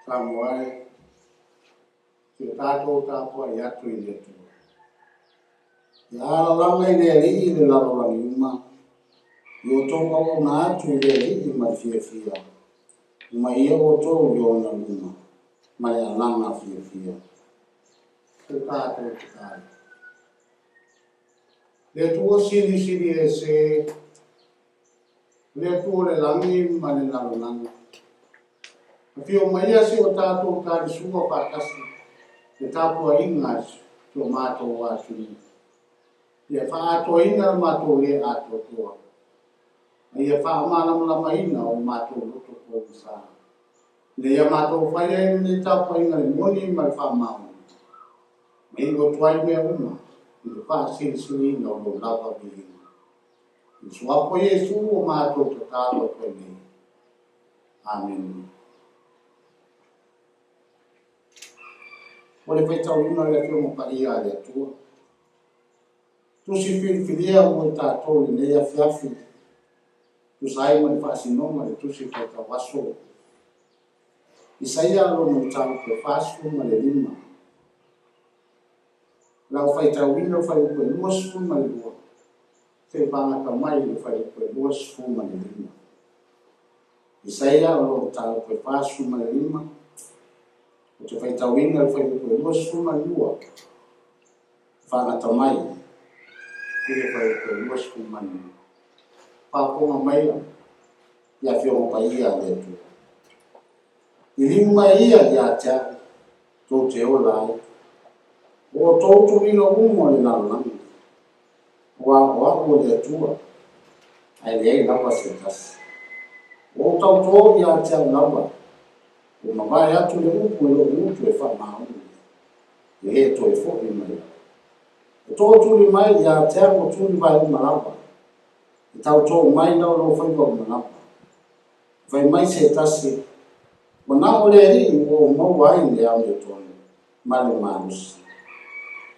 Samoa e, si o tatou tapuai atu i le Atua. Ia alalaga i le Alii i le lalolagi uma, i outou auauna atu i le Alii ma le fiafia, uma ia outou i ona luma ma le alaga fiafia. Si o tatou tatalo. Le Atua silisili ese, le Atua o le lagi ma le lalolagi. Afio maia si o tatou talisua faatasi le tapuaiga a si o matou atunuu. Ia faaatoaina le matou le atoatoa, ma ia faamalamalamaina o matou loto pogisa. Ina ia matou faia ai lenei tapuaiga i le moni ma le faamaoni, ma iu atu ai mea uma i le faasilisiliina o lou lava viiga. I le suafa o Iesu ua matou tatalo atu ai nei. Amene. O le faitauina o le Afioga Paia a le Atua. Tusi filifilia mo i tatou i lenei afiafi, tusa ai ma le faasinoga o le Tusi Faitau Aso. Isaia lona mataupu e 45. Lau faitauina o le fuaiupu e 22, seia fagata mai i le fuaiupu e 25. Isaia o lona mataupu e 45, ou te faitauina le fuaiupu e 22, fagata mai i le fuaiupu e 25. Faafofoga maia i Afioga Paia a le Atua. Liliu mai ia ia te au, tou te ola ai. O outou tuliga uma o le lalolagi, aua o au o le Atua, ae leai lava se tasi. Ua ou tautō ia te au lava, ua mavae atu le upu i lou gutu e faamaoni, e le toe fo'i mai ai. E tootuli mai ia te au o tuli vae uma lava, e tautō mai laulauafaiva uma lava. Fai mai se tasi, ua na o le Alii ua ou maua ai le amiotonu ma le malosi.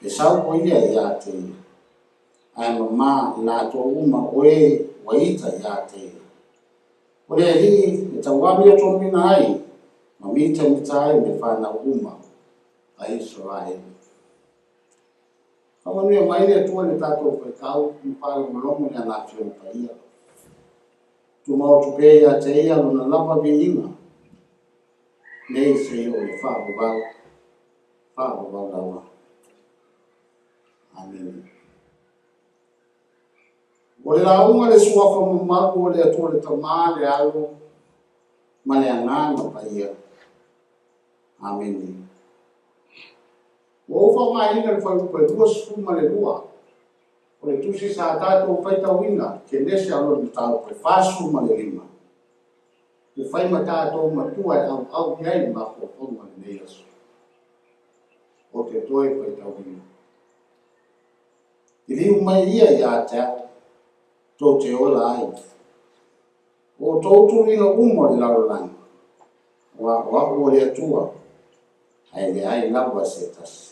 E sau o ia ia te ia, ae mamā i latou uma o e ua ita ia te ia. O le Alii e tauamiotonuina ai ma mitamita ai le fanau uma a Isaraelu. Faamanuia mai le Atua i le tatou faitau ma faalogologo i ana Afioga Paia. Tumau atu pea ia te ia lona lava viiga, nei seia oo i le faavavau, faavavau lava. Amene. O le lauga le suafa mamalu o le Atua le Tama, le Alo ma le Agaga Paia. Amene. Ua ou faaaogaina le fuaiupu e 22 o le tusi sa tatou faitauina, Kenese a lona mataupu e 45. E fai ma tatou matua e auau i ai mafaufauga o lenei aso. O te toe faitauina. Liliu mai ia ia te au, tou te ola ai. O outou tuliga uma o le lalolagi, aua o au o le Atua, ae leai lava se tasi.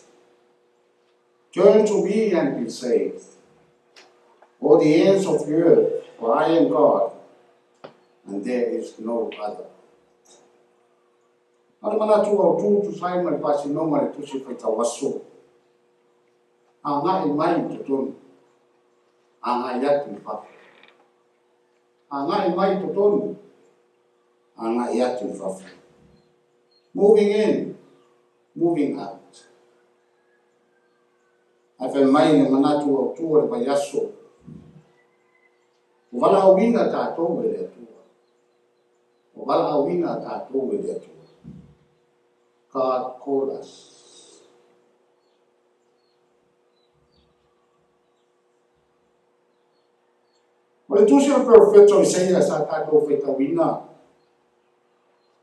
Turn to me and be saved, all the ends of the earth, for I am God, and there is no other. A o le manatu autu tusa ai ma le faasinoga o le Tusi Faitau Aso, agai mai i totonu, agai atu i fafo. Agai mai i totonu, agai atu i fafo. Moving in, moving out. Ae fai mai le manatu autu o le vaiaso, ua valaauina tatou e le Atua. Ua valaauina tatou e le Atua. God called us. O le tusi o le perofeta o Isaia sa tatou faitauina,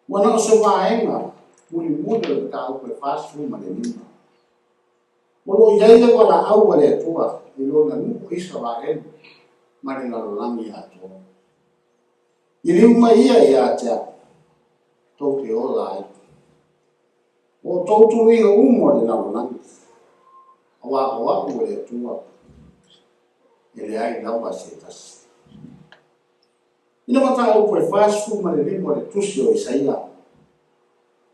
ua na o se vaega mulimuli o le mataupu e 45. O lo o i ai le valaau a le Atua i lona nuu o Isaraelu ma le lalolagi atoa. Liliu mai ia ia te au, tou te ola ai. O outou tuluiga uma o le lalolagi, aua o au o le Atua, e leai lava se tasi. I le mataupu e 45 o le tusi o Isaia,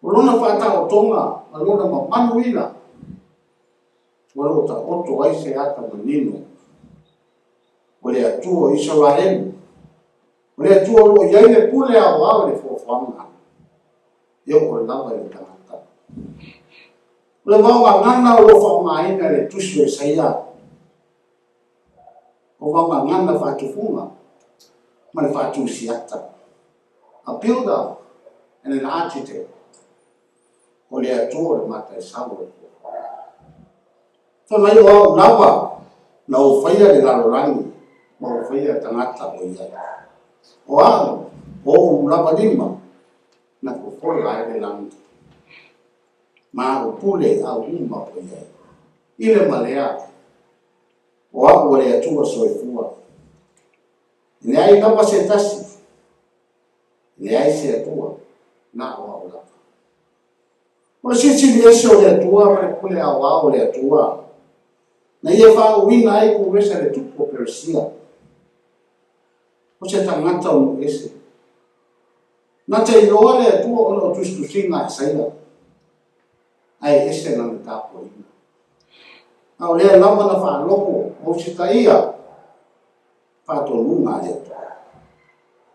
O lona faataotoga ma lona mamaluina ua loo taoto ai se ata manino o le Atua o Isaraelu, o le Atua o loo i ai le pule aoao i le foafoaga e oo lava i le tagata. O le vaogagana o lo o faaaogaina e le tusi o Isaia, o vaogagana faatufuga ma le faatusiata. A builder and an architect. O le Atua o le mataisau o le foafoaga. Fai mai o au lava na ou faia le lalolagi ma ou faia tagata o i ai. O au, o ou lava lima na fofola ai le lagi. Ma au pule au uma o i ai. I le ma lea, o au o le Atua soifua. E leai lava se tasi, e leai se Atua, na o au lava. O le silisili ese o le Atua ma le pule aoao o le Atua, na ia faauuina ai Kuresa le tupu o Peresia. O se tagata o nuu ese. Na te iloa le Atua ona o tusitusiga a Isaia, ae ese lana tapuaiga. A o lea lava na faalogo ma usitaia faatonuga a le Atua.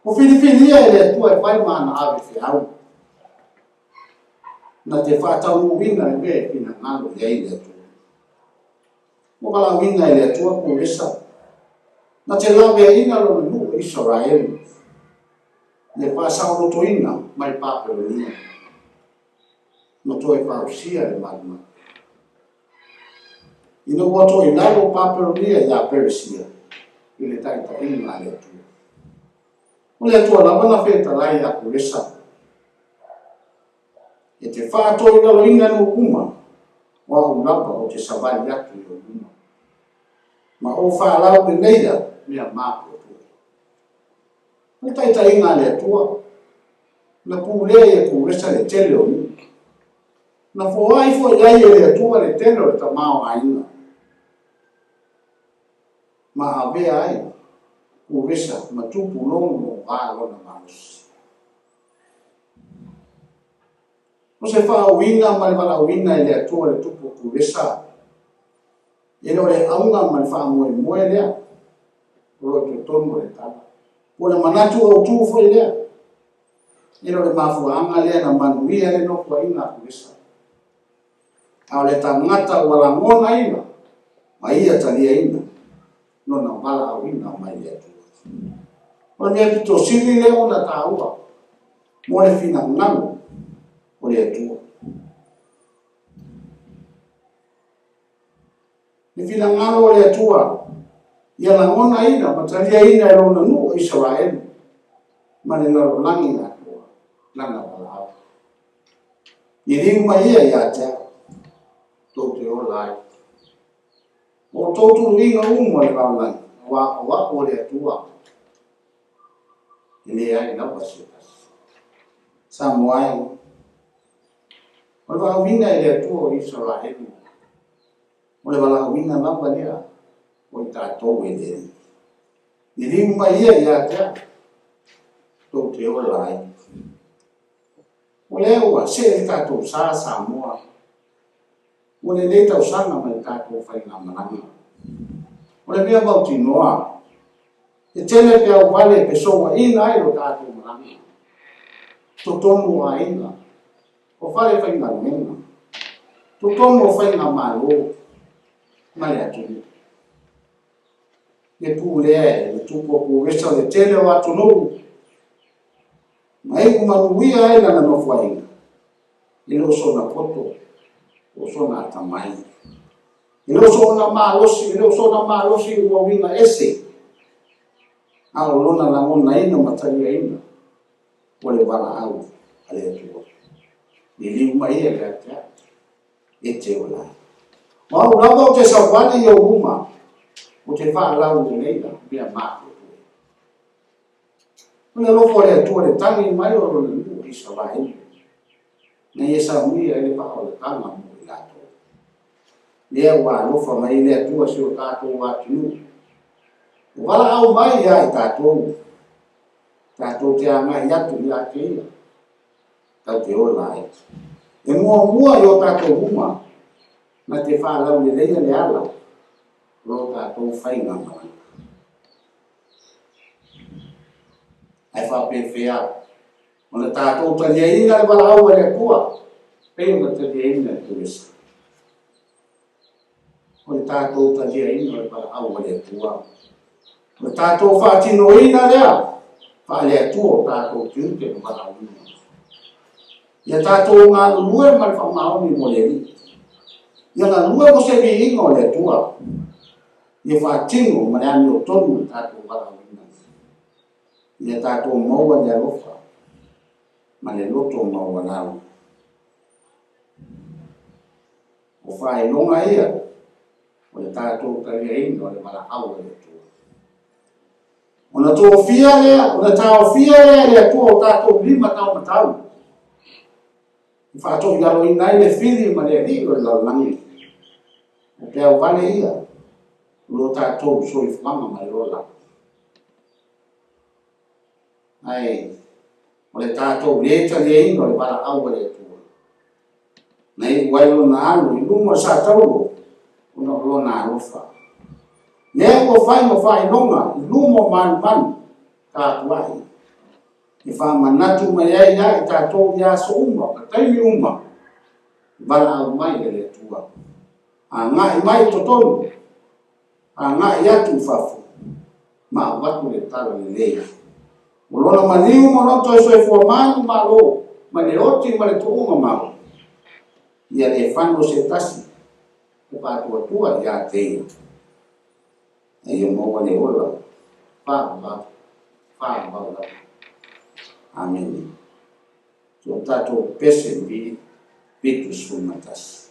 Ua filifilia e le Atua e fai ma ana ave feau, na te faataunuuina le mea e finagalo i ai le Atua. Ua valaauina e le Atua Kuresa, na te laveaiina lona nuu o Isaraelu, le faasaolotoina mai Papelonia, ma toe fausia le malumalu. Ina ua toilalo Papelonia ia Peresia i le taitaiga a le Atua. O le Atua lava na fetalai ia Kuresa, e te faatoilaloina nuu uma, o au lava ou te savali atu i ou luma, ma ou faalauleleia mea mapuepue. O le taitaiga a le Atua, na pulea e Kuresa le tele o nuu. Na foai foi ai e le Atua le tele o le tamaoaiga, ma avea ai Kuresa ma tupu logo aua lona malosi. O se faauuina ma le valaauina e le Atua le tupu o Kuresa, e le o le auga ma le faamoemoe lea o lo o i totonu o le tala. Po o le manatu autu foi lea, e le o le mafuaaga lea na manuia ai le nofoaiga a Kuresa. A o le tagata ua lagonaina ma ia taliaina lona valaauina mai le Atua. O le mea pito sili lea ona taua mo le finagalo o le Atua. Le finagalo o le Atua ia lagonaina ma taliaina e lona nuu o Isaraelu ma le lalolagi atoa lana valaau. Liliu mai ia ia te au, tou te ola ai. O outou tuluiga uma o le lalolagi, aua o au o le Atua, e leai lava se tasi. Samoa e, o le valaauina e le Atua o Isaraelu, o le valaauina lava lea o i tatou eleele. Liliu mai ia ia te au, tou te ola ai. O lea ua see le tatou sa Samoa mo lenei tausaga ma le tatou faigamalaga. O le mea mautinoa, e tele peauvale e fesouaina ai lo tatou malaga. Totonu o aiga, o fale faigaluega, totonu o faigamalo ma le atunuu. Le pulea e le tupu o Kuresa le tele o atunuu, ma iu manuia ai lana nofoaiga, e le o sona poto, po o sona atamai. E le o sona malosi, e le o sona malosi ua uiga ese, a o lona lagonaina ma taliaina o le valaau a le Atua. Liliu mai ia ia te au, e te ola ai. O au lava ou te savali i ou luma, ou te faalauleleia mea mapuepue. O le alofa o le Atua i le tagi mai o lona nuu o Isaraelu, na ia saunia ai le faaolataga mo i latou. Lea ua alofa mai le Atua si o tatou atunuu, ua valaau mai ia i tatou, tatou te agai atu ia te ia. Tatou te ola ai. E muamua i o tatou uma na te faalauleleia le ala o lo tatou faigamalaga. Ae faapefea ona tatou taliaina le valaau a le Atua pei ona taliaina e Teresa. O le tatou taliaina o le valaau a le Atua, o le tatou faatinoina lea faale-Atua o tatou tiute ma valaauina. Ia tatou galulue ma le faamaoni mo le Alii. Ia galue mo se viiga o le Atua. Ia faatino ma le amiotonu le tatou valaauina. Ia tatou maua le alofa ma le loto maualalo. O faailoga ia o le tatou taliaina o le valaau a le Atua. Ona tofia lea, ona taofia lea e le Atua o tatou lima taumatau, e faatoilaloina ai le fili ma le alii o le lalolagi. O peau vale ia o lo tatou soifuaga ma le ola. Ae o le tatou lē taliaina o le valaau a le Atua, na iu ai lona alu i luma o le satauro ona o lona alofa. Lea ua fai ma faailoga i luma o malumalu tapuai, e faamanatu mai ai ia i tatou i aso uma ma taimi uma, valaau mai a le Atua. Agai mai i totonu, agai atu i fafo, ma avatu le talalelei. O lona maliu ma lona toe soifua manumalo, ma le oti ma le tuugamau, ia le fano se tasi e faatuatua ia te ia. A ia maua le ola faavavau, faavavau lava. Amene. So tatou pese vi 71.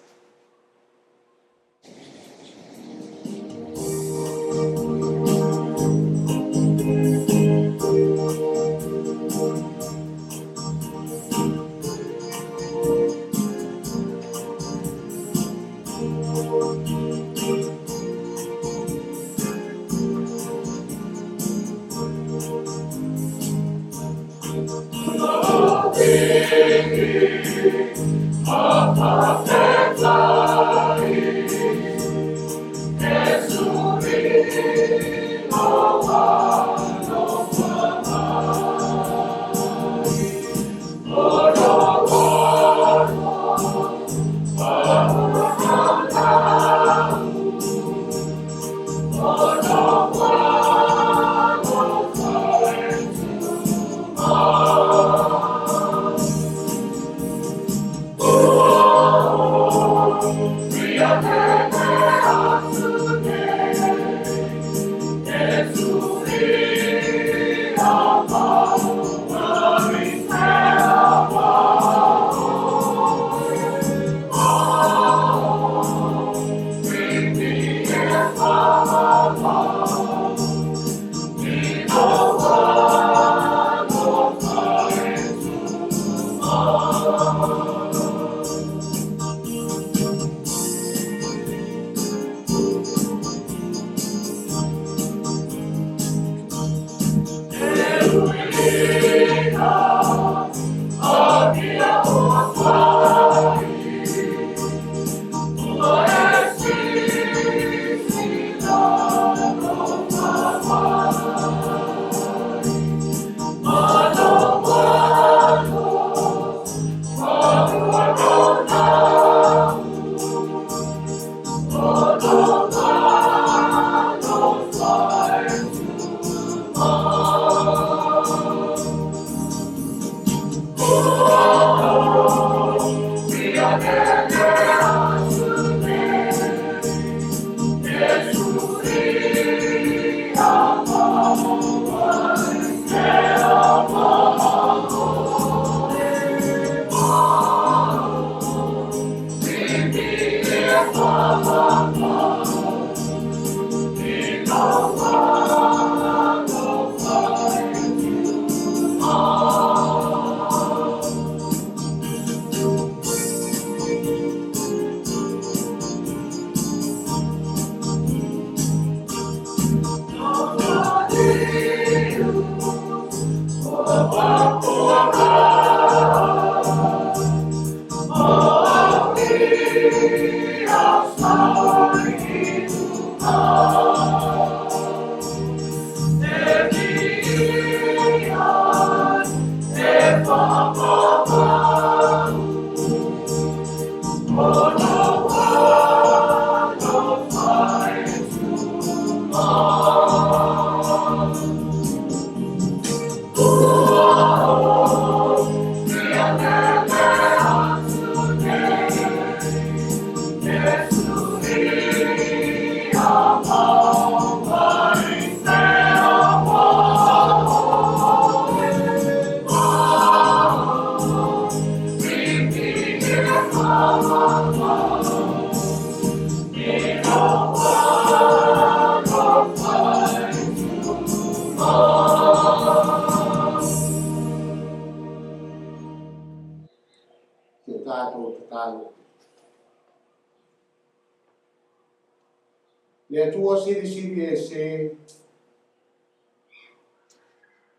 Le Atua silisili ese,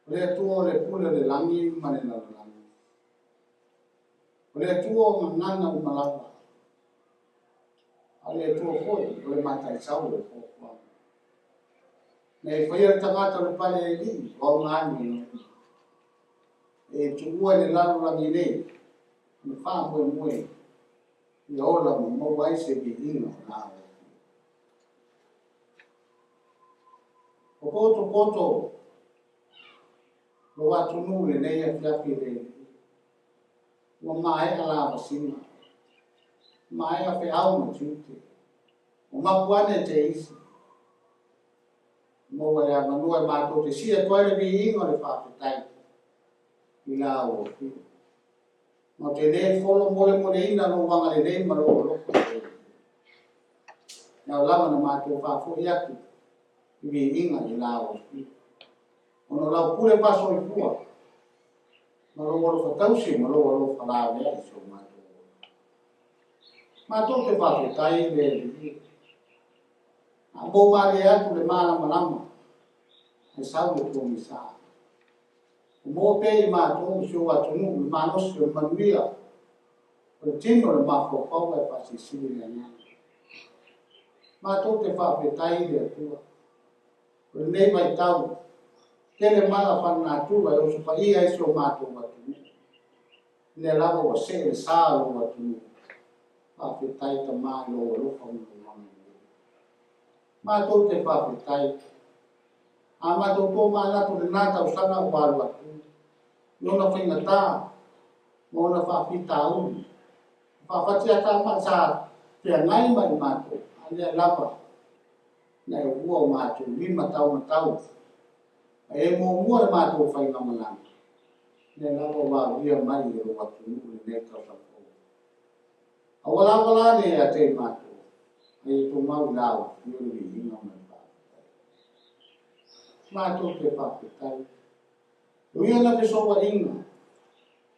o le Atua o le pule o le lagi ma le lalolagi. O le Atua o gagana uma lava, a o le Atua foi o le mataisau o le foafoaga. Na e faia le tagata o le pale e alii o augani e lona. E tuua i le lalolagi nei, ma faamoemoe ia ola ma maua ai se viiga o la o. O poto lo atunuu lenei afiafi le ua maea la vasina, maea feau ma tiute, o mapu ane te isi, maua le avanoa e matou te sia atu ai le viiga o le faafetai i la ua fia. Ma te le folo molemoleina lou agalelei ma lou alofa. E ao lava na matou faafoi atu i viiga i la ua fia. Ona lau pule faasoifua, ma lou alofa tausi ma lou alofa lavea i si o matou. Matou te faafetai le Alii. A mou malie atu le malamalama, e sau le pogisa. O maua pea i matou si o atunuu le malosi o le manuia, o le tino le mafaufau e faasilisili le agaga. Matou te faafetai le Atua. O lenei vaitau, tele mala faalenatura e osofaia ai si o matou atunuu. Lea lava ua see le sa o lou atunuu. Faafetai Tama i lou alofa ma lou agalelei. Matou te faafetai. A matou tomanatu lena tausaga ua alu atu, i ona faigata ma ona faafitauli. Faafatiatamai sa feagai ma i matou, a lea lava na e ua o matou lima taumatau. E muamua le matou faigamalaga, lea lava ua aulia mai e lou atunuu lenei tausaga fou. Auala le ia te i matou, e tumau i lau i o le viiga ma le faafetai. Matou te faafetai. Uia na fesouaiga,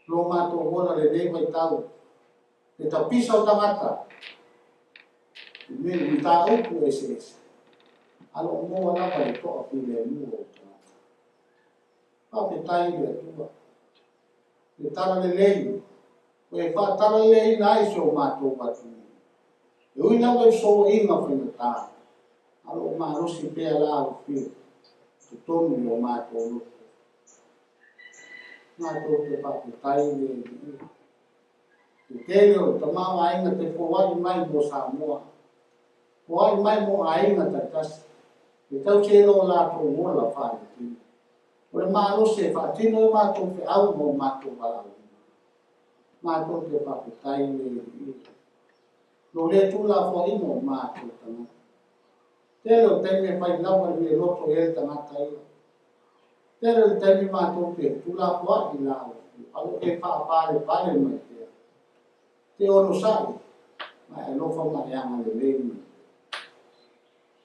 lo matou ola lenei vaitau, le tapisa o tagata, i mea mataupu eseese, a lo o maua lava le toafilemu o tagata. Faafetai le Atua. Le talalelei, ua e faatalaleleina ai si o matou atunuu. E ui lava i fesouaiga faigata, a o lo o malosi pea la au fia, totonu i o matou loto. Matou te faafetai le Alii. Le tele o le tamaoaiga te foai mai mo Samoa, foai mai mo aiga taitasi, e tausi ai lo latou ola faaletino. O le malosi e faatino e matou feau ma o matou valaauina. Matou te faafetai le Alii. Lo le tuulafoaiga o matou tagata. Tele o taimi e fai lava le mealoto i ai le tagata ia. Tele o le taimi matou te tuulafoai i la o lo e faapalepale mai pea. Te onosai, ma e alofa ma e agalelei mai.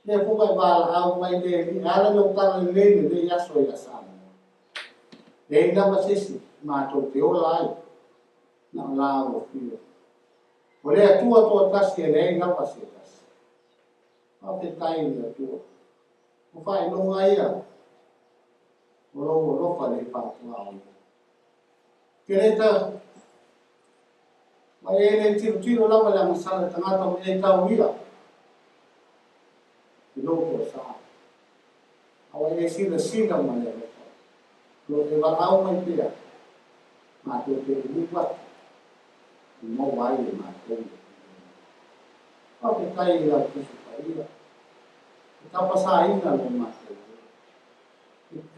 Lea foi e valaau mai le Alii, e ala lou talalelei lenei aso ia Samoa. Leai lava se isi matou te ola ai, na o la ua fia. O le Atua toatasi e leai lava se tasi. Faafetai le Atua. O faailoga ia, o lou alofa le faatuaoia. Ke le ta Ua e le tilotilo lava i le agasala i le tagata ua e tau ia i lou toasa, a ua e silasila ma le alofa, o lo o e valaau mai pea matou te liliu atu e maua ai e matou le filemu. Faafetai i lau Tusi Paia e tapasaina lo matou ola,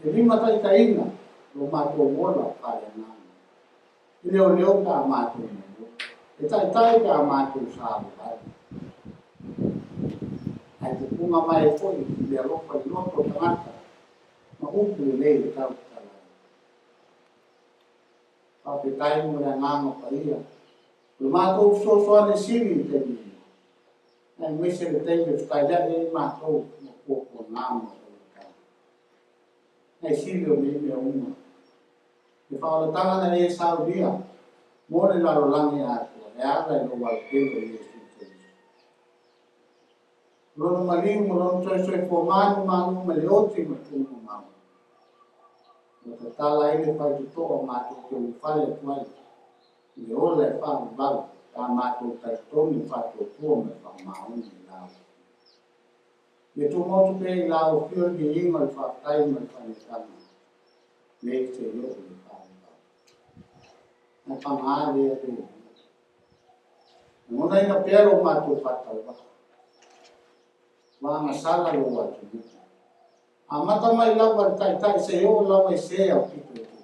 e limataitaiina lo matou ola faaleagaga. E leoleo pe a matou momoe, e taitai pe a matou savavali. Ae tupuga mai ai foi le alofa i loto o tagata ma upu lelei e tautatala ai. Faafetai mo le Agaga Paia o le matou fesoasoani sili i taimi uma, aemaise le taimi e fetaiai ai matou ma puapuaga ma faigata. Ae sili o nei mea uma, le faaolataga na e saunia mo le lalolagi atoa e ala i lou alopele o Iesu Keriso. O lona maliu ma lona toe soifua manumanuga mai le oti ma le tuumamao, ua tatala ai le faitotoa matou te ulufale atu ai i le ola e faavavau pe a matou talitonu i le faatuatua ma le faamaoni i la Ia tumau pea i la Afio le viiga o le faafetai ma le faaneetaga, nei seia oo i le faavavau. Ae paga lea le lagonaina pea lo matou faatauvaa, ua agasala lou atunuu. Amata mai lava i le taitai seia oo lava i se aupito itiiti,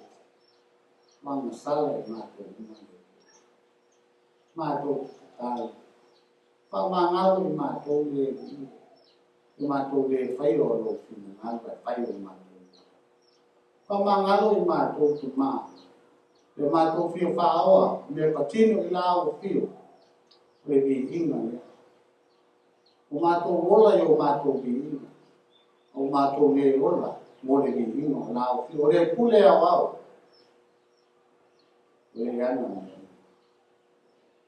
ua agasala i matou uma le matou tatalo. Faamagalo i matou le viia, le matou le faia o lou finagalo ae fai o matou loto. Faamagalo i matou tama, le matou fia faaoa mea patino i la au afio, o le viiga lea. O matou ola i o matou viiga, o matou le ola mo le viiga o la au afio. O le pule aoao, o le ana mea.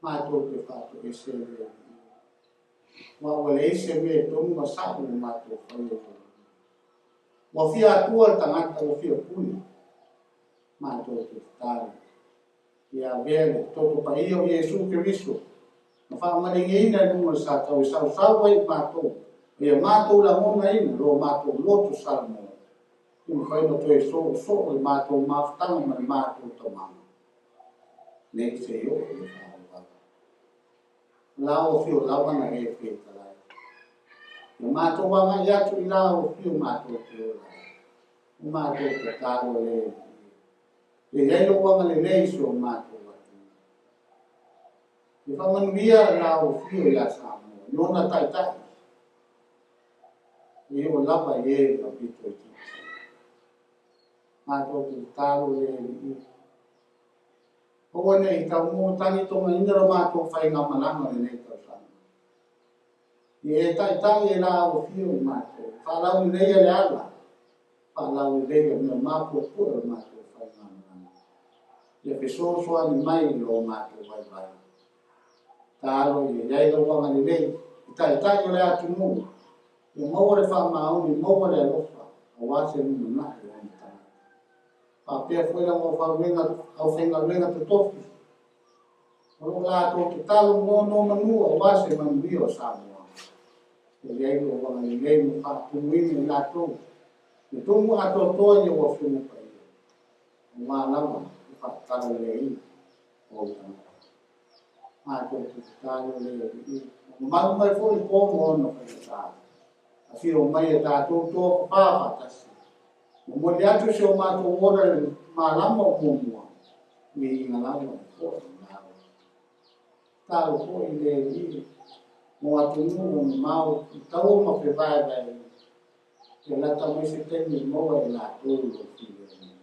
Matou te faatoese le viia. Aua ua leai se mea e tonu ma sa'o ua matou faia i lou Ua fia atua le tagata ua fia pule. Matou te tatalo ia avea le toto paia o Iesu Keriso na faamaligiina i luga o le sa tau e sausau ai i matou, ma ia matou lagonaina lo matou loto salamo, ia mafai ona toe soosoo le matou mafutaga ma le matou Tama, nei seia oo i le faavavau. O la au afio lava na e fetalai. Ia matou agai atu i la au afio matou te ola ai. O matou tatalo le Ia i ai lou agalelei i si o matou atunuu. Ia faamanuia la au afio ia Samoa i ona taitai, e oo lava i e aupito itiiti. Matou te tatalo le Alii, aua ne i taunuu tagitogaina lo matou faigamalaga o lenei tausaga. Ia e taitai e la au afio i matou, faalauleleia le ala, faalauleleia mea mapuepue o le matou faigamalaga. Ia fesoasoani mai i lo matou vaivai. Talo ia i ai lau agalelei i taitai o le atunuu, ia maua le faamaoni, maua le alofa, aua se lumanai o ona tagata. Faapea foi lau aufaigaluega totofi, o lo o latou tatalo ma nonomanu aua se manuia o Samoa. Ia i ai lou agalelei ma faatumuina i latou, le tumu atoatoa i ou Afioga Paia, aua lava le faatalaleiina o ou tagata. Matou te tatalo le Alii, ua mamalu mai foi le po ma ona faigata. Afio mai e tatou toa fafā faatasi. Momoli atu si o matou ola i le malama o muamua, viiga lava e foi i lau. Tatalo foi le Alii mo atunuu mamao i taua ma fevaevaeaiga, ia lata mai se taimi e maua e latou lou filemu.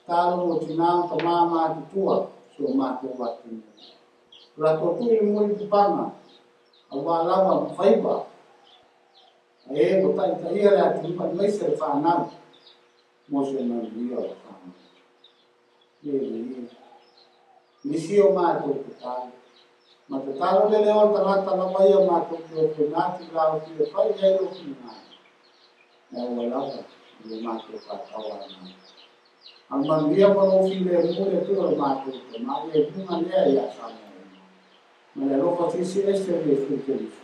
Tatalo mo tina ma tama matutua si o matou atunuu. O latou tui le mulipapaga, aua lava ma faiva, a e ua taitaia le atunuu aemaise le fanau mo se manuia o Samoa. Le Alii, nisi o matou tatalo, ma tatalo le leo o le tagata lava ia matou te ofoina atu i la au fia fai i ai lou finagalo, ae aua lava i lo matou faatauagana. A o le manuia ma lou filemu le Atua lo matou Tama, ia i luga lea ia Samoa uma. Ma le alofa silisili ese o Iesu Keriso.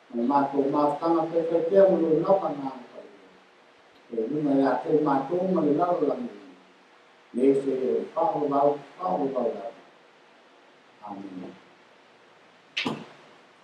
Ma le matou mafutaga faifaipea ma Lou lava Agaga Paia. E luga ia te matou ma le lalolagi uma, nei seia o le faavavau, faavavau lava. Amene.